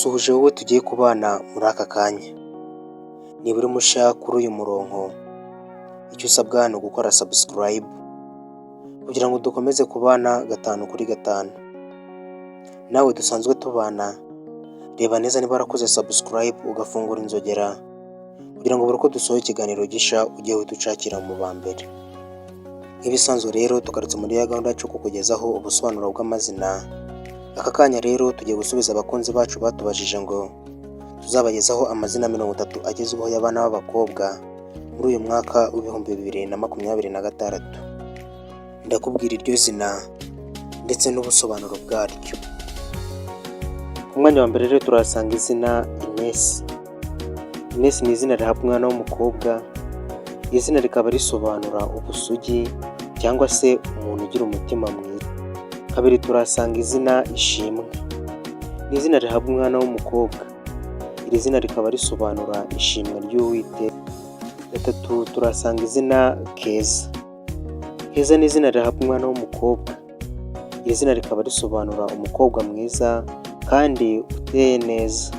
Ndagusuhuje wowe tugiye kubana muri aka kanya. Niba uri mushya kuri uyu murongo, icyo usabwa ni ugukora subscribe kugira ngo dukomeze kubana gatanu kuri gatanu. Nawe dusanzwe tubana, reba neza niba warakoze subscribe ugafungura inzogera kugira ngo buri uko dusohoye ikiganiro gishya ujye uhita ucakira mu ba mbere. Nk'ibisanzwe rero, tugarutse muri ya gahunda yacu kukugezaho ubusobanuro bw'amazina. Aka kanya rero tugiye gusubiza abakunzi bacu batubajije ngo tuzabagezaho amazina 30 agezweho y'abana b'abakobwa muri uyu mwaka w'2026. Ndakubwira iryo zina ndetse n'ubusobanuro bwaryo. Ku mwanya wa mbere rero turahasanga izina Ines. Ines ni izina rihabwa umwana w'umukobwa, iri zina rikaba risobanura ubusugi cyangwa se umuntu ugira umutima mwiza. Kabiri turahasanga izina Ishimwe. Ni izina rihabwa umwana w'umukobwa, iri zina rikaba risobanura ishimwe ry'Uwiteka. Gatatu turahasanga izina Keza. Keza ni izina rihabwa umwana w'umukobwa, iri zina rikaba risobanura umukobwa mwiza kandi uteye neza.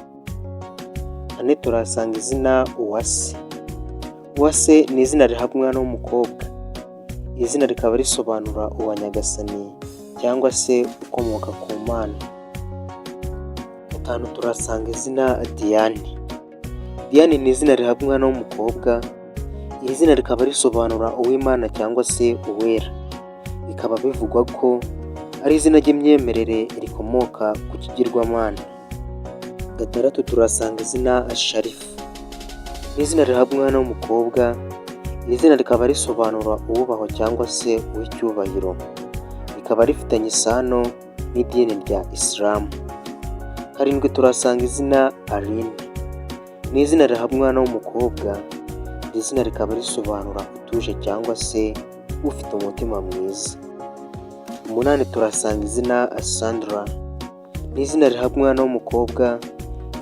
Kane turahasanga izina Uwase. Uwase ni izina rihabwa umwana w'umukobwa, iri zina rikaba risobanura uwa Nyagasani cyangwa se ukomoka ku Mana. Gatanu turahasanga izina Diane. Diane ni izina rihabwa umwana w'umukobwa, iri zina rikaba risobanura uw'Imana cyangwa se uwera. Bikaba bivugwa ko ari izina ry'imyemerere rikomoka ku kigirwamana. Gatandatu turahasanga izina Sharifa. Ni izina rihabwa umwana w'umukobwa, iri zina rikaba risobanura uwubahwa cyangwa se uw'icyubahiro. Rikaba rifitanye isano n'idini rya Isilamu. Karindwi turahasanga izina Aline. Ni izina rihabwa umwana w'umukobwa, iri zina rikaba risobanura utuje cyangwa se ufite umutima mwiza. Umunani turahasanga izina Sandra. Ni izina rihabwa umwana w'umukobwa,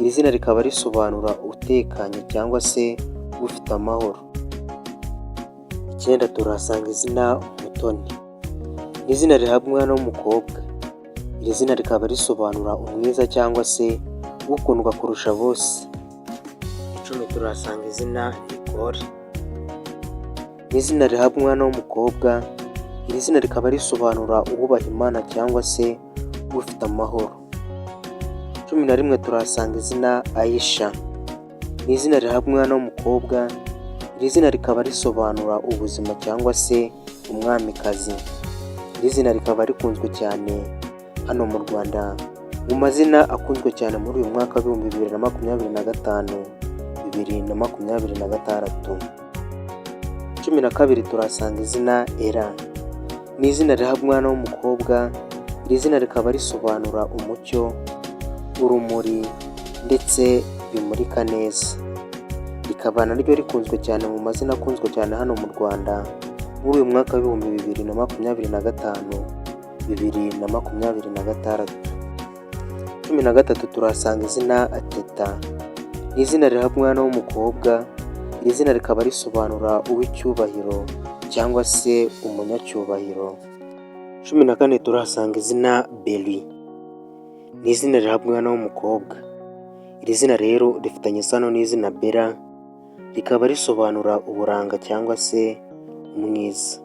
iri zina rikaba risobanura utekanye cyangwa se ufite amahoro. Icyenda turahasanga izina Umutoni. Ni izina rihabwa umwana w'umukobwa, iri zina rikaba risobanura umwiza cyangwa se ukundwa kurusha bose. 10 turahasanga izina Nicole. Ni izina rihabwa umwana w'umukobwa, iri zina rikaba risobanura uwubaha Imana cyangwa se ufite amahoro. 11 turahasanga izina Aisha. Ni izina rihabwa umwana w'umukobwa, iri zina rikaba risobanura ubuzima cyangwa se umwamikazi. Iri zina rikaba rikunzwe cyane hano mu Rwanda, mu mazina akunzwe cyane muri uyu mwaka w'2025, 2026. 12 turahasanga izina Ella. Ni izina rihabwa umwana w'umukobwa, iri zina rikaba risobanura umucyo, urumuri ndetse bimurika neza. Rikaba naryo rikunzwe cyane mu mazina akunzwe cyane hano mu Rwanda muri uyu mwaka w'2025, 2026. 13 turahasanga izina Teta. Ni izina rihabwa umwana w'umukobwa, iri zina rikaba risobanura uw'icyubahiro cyangwa se umunyacyubahiro. 14 turahasanga izina Beri. Ni izina rihabwa umwana w'umukobwa. Iri zina rero rifitanye isano n'izina Bella, rikaba risobanura uburanga cyangwa se umwiza.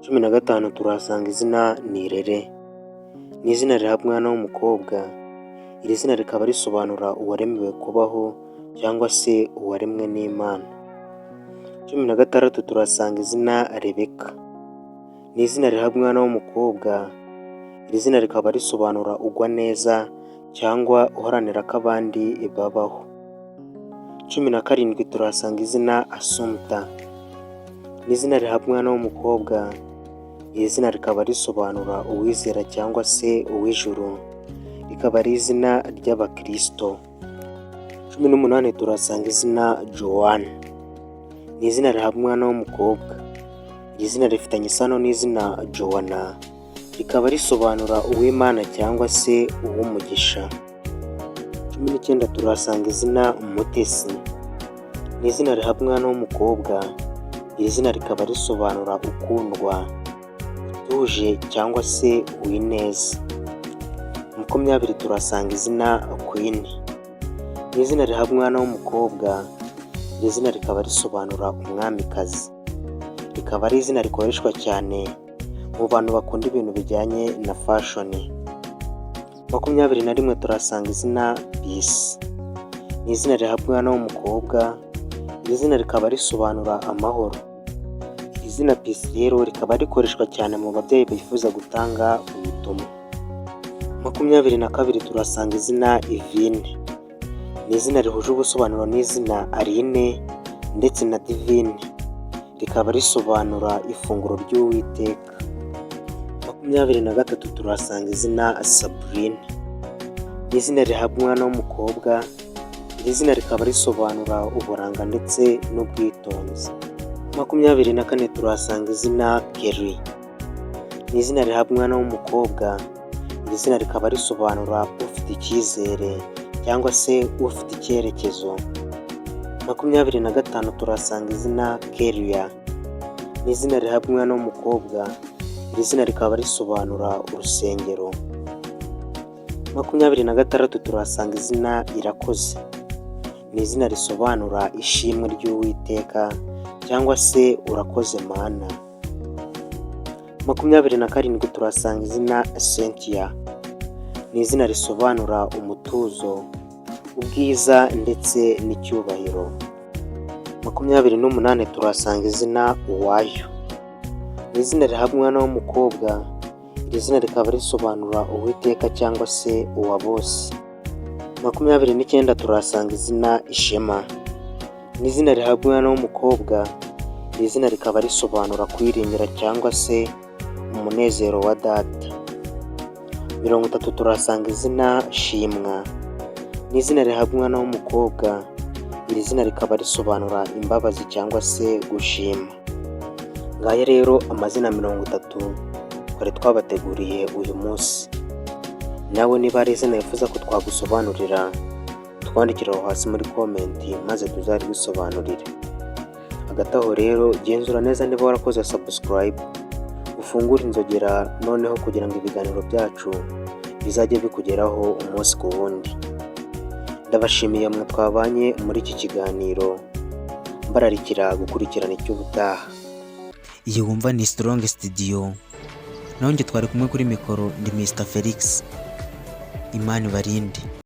15 turahasanga izina Nirere. Ni izina rihabwa umwana w'umukobwa, iri zina rikaba risobanura uwaremewe kubaho cyangwa se uwaremwe n'Imana. 16 turahasanga izina Rebeka. Ni izina rihabwa umwana w'umukobwa, iri zina rikaba risobanura ugwa neza cyangwa uharanira ko abandi babaho. 17 turahasanga izina Assumpta. Ni izina rihabwa umwana w'umukobwa, iri zina rikaba risobanura uwizera cyangwa se uw'ijuru, rikaba ari izina ry'abakirisito. 18 turahasanga izina Joanne. Ni izina rihabwa umwana w'umukobwa, iri zina rifitanye isano n'izina Joanna, rikaba risobanura uw'Imana cyangwa se uw'umugisha. 19 turahasanga izina Mutesi. Ni izina rihabwa umwana w'umukobwa, iri zina rikaba risobanura ukundwa, utuje cyangwa se uwineza. Mu 20 turasanga izina Queen. Ni izina rihabwa umwana w'umukobwa, iri zina rikaba risobanura umwamikazi. Rikaba ari izina rikoreshwa cyane mu bantu bakunda ibintu bijyanye na fashion. 21 turasanga izina Peace. Ni izina rihabwa umwana w'umukobwa, iri zina rikaba risobanura amahoro. Iri zina Peace rero rikaba rikoreshwa cyane mu babyeyi bifuza gutanga ubutumwa. 22 turasanga izina Ivine. Ni izina rihuje ubusobanuro n'izina Aline ndetse na Divine. Rikaba risobanura ifunguro ry'Uwiteka. 23 turahasanga izina Sabrine. Ni izina rihabwa umwana w'umukobwa, iri zina rikaba risobanura uburanga ndetse n'ubwitonzi. 24 turahasanga izina Kelly. Ni izina rihabwa umwana w'umukobwa, iri zina rikaba risobanura ufite icyizere cyangwa se ufite icyerekezo. 25 turahasanga izina Keria. Ni izina rihabwa umwana w'umukobwa, iri zina rikaba risobanura urusengero. 26 turahasanga izina Irakoze. Ni izina risobanura ishimwe ry'Uwiteka cyangwa se urakoze Mana. 27 turahasanga izina Cynthia. Ni izina risobanura umutuzo, ubwiza ndetse n'icyubahiro. 28 turahasanga izina Uwayo. Ni izina rihabwa umwana w'umukobwa, iri zina rikaba risobanura Uwiteka cyangwa se uwa bose. 29 turahasanga izina Ishema. Ni izina rihabwa umwana w'umukobwa, iri zina rikaba risobanura kwiringira cyangwa se umunezero wa data. 30 turahasanga izina Shimwa. Ni izina rihabwa umwana w'umukobwa, iri zina rikaba risobanura imbabazi cyangwa se gushima. Ngaya rero amazina 30 twari twabateguriye uyu munsi. Nawe niba hari izina wifuza ko twagusobanurira, twandikire aho hasi muri comment maze tuzarigusobanurire. Hagati aho rero, genzura neza niba warakoze subscribe, ufungure inzogera noneho kugira ngo ibiganiro byacu bizajye bikugeraho umunsi ku wundi. Ndabashimiye mwe twabanye muri iki kiganiro, mbararikira gukurikirana icy'ubutaha. Iyi wumva ni Strong Studio, naho njye twari kumwe kuri mikoro ndi Mr Felix. Imana ibarinde.